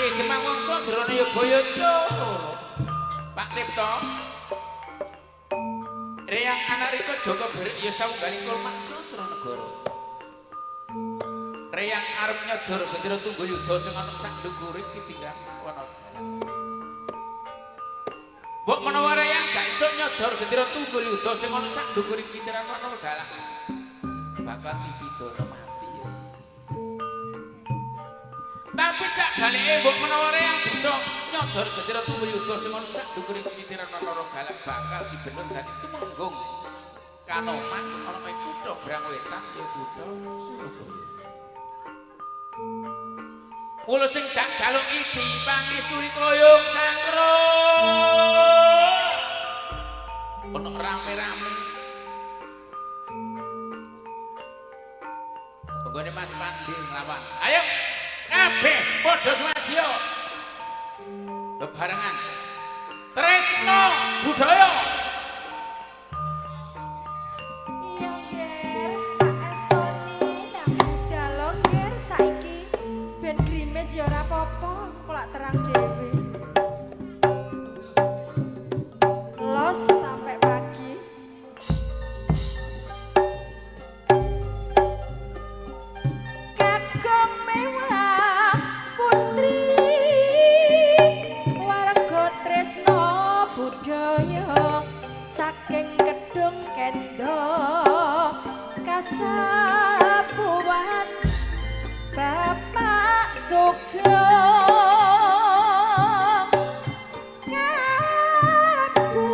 Pakde Demang Wangsa Dronayabaya Solo. Pak Cipto. Reyang Anarika Joko Berik ya sawunggaling Kulmaksa Suranegara. Reyang arep nyodor gendera tunggul yuda sing ana sak ndukure kitingan wana. Mbok menawa reyang gak iso nyodor gendera tunggul yuda sing ana sak ndukure kitiran wana galak. Bakal dipidana mati ya. Tapi sak balike mbok menawa reyang bisa nyodor gendera tunggul yuda sing ana sak ndukure kitiran wana galak bakal dibenut dadi tumenggung. Kanoman ana ing kutha Brangwetan ya kutha Surabaya. Mula sing tak jaluk iki pangesturi koyong sangro. Ono rame-rame. Penggone Mas Pandi nglawan. Ayo kabeh padha swadya. Bebarengan. Tresno budaya. Iya, Ger. Tak estoni nang budal lo, Ger, saiki. Ben grimis ya ora apa-apa, kok lak terang dhewe. Los sampai pagi. Kakung mewah putri warga tresno budaya saking Kedung Kendo Kasapuan Bapak Sugeng Kabu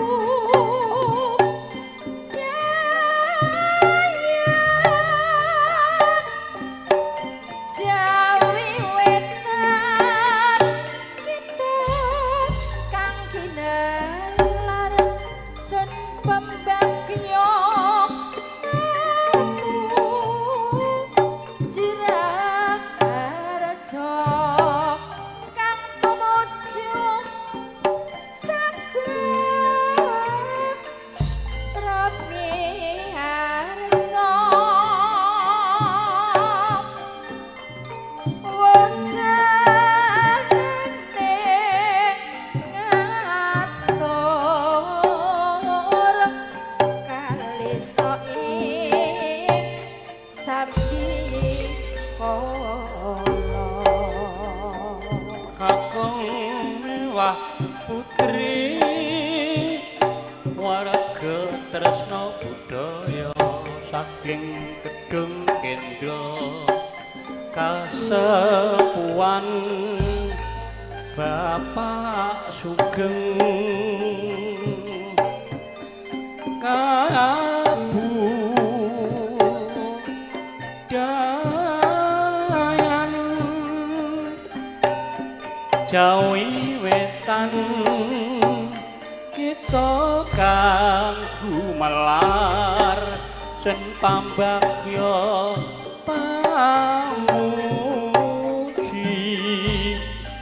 Yayan Jawi Wetan kita kang kinelar sen pembagyo kang tumuju sagung pramiharsa wosanane ngatur kalisa ing sambi kala. Kakung mewah putri warga tresno budaya saking Kedung Kendo Kasepuan Bapak Sugeng Kabu Dayan Jawi Wetan kita kang gumelar sen pambagya pamuji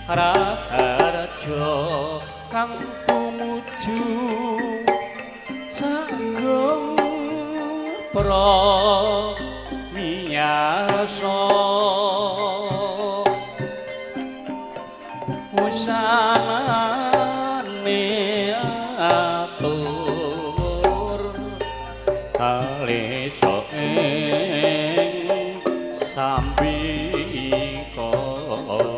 raharja kang tumuju sagung pramiyasa wusanane atur kalisa ing sambi kala.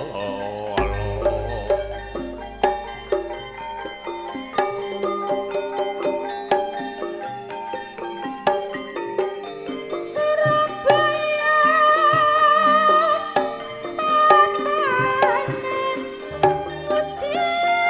Surabaya papane putih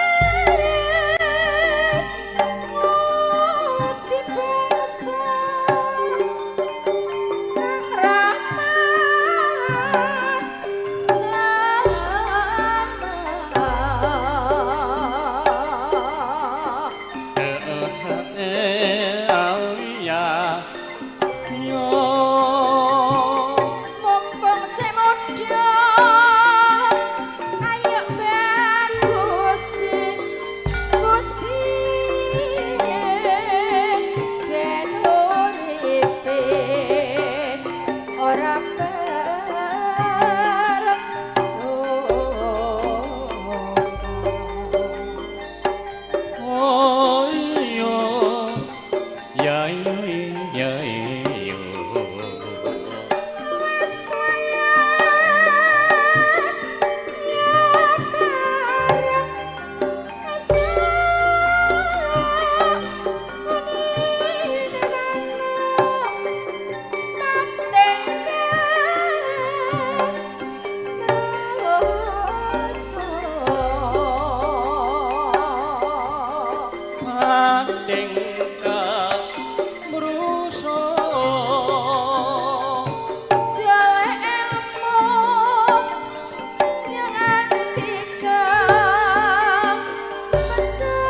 ing kamrusa Golek ilmu yang antika petuk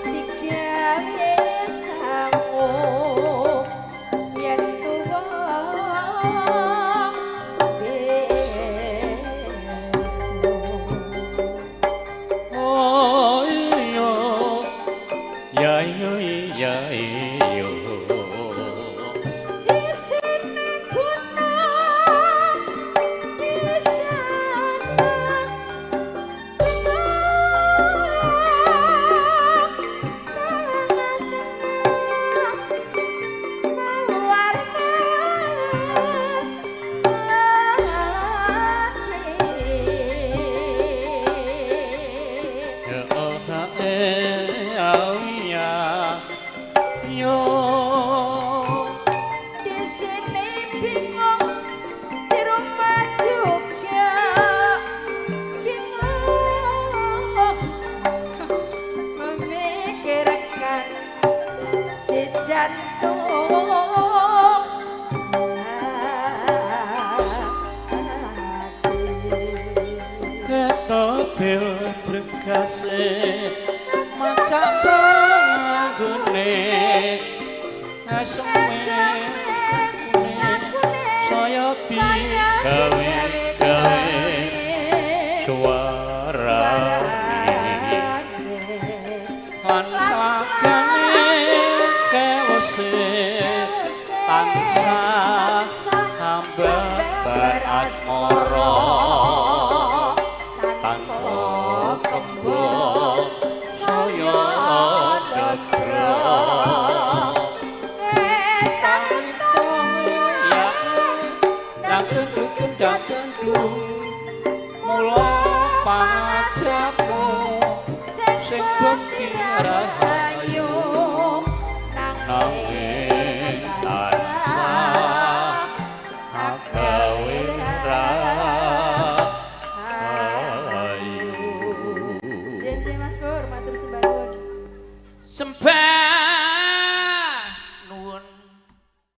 digawe sangu yen tuwa besok. Oh iya ya iya iya iya. Di sini gunung, di sana gunung, tengah-tengah mewarna hati. Ya oh ha eh au ya yo. Di sini bingung, di rumah juga bingung, memikirkan si jantung hati. Ketobil bregase macak panggone aseme saya digawe gawe suarane lan slagane kewese tansah hambar asmara tanpa kembang saya ndra mula pangajaku sing bekti rahayu nanging tansah agawe rahayu. Jenje Mas Pur, matur sembah nuwun. Sembah.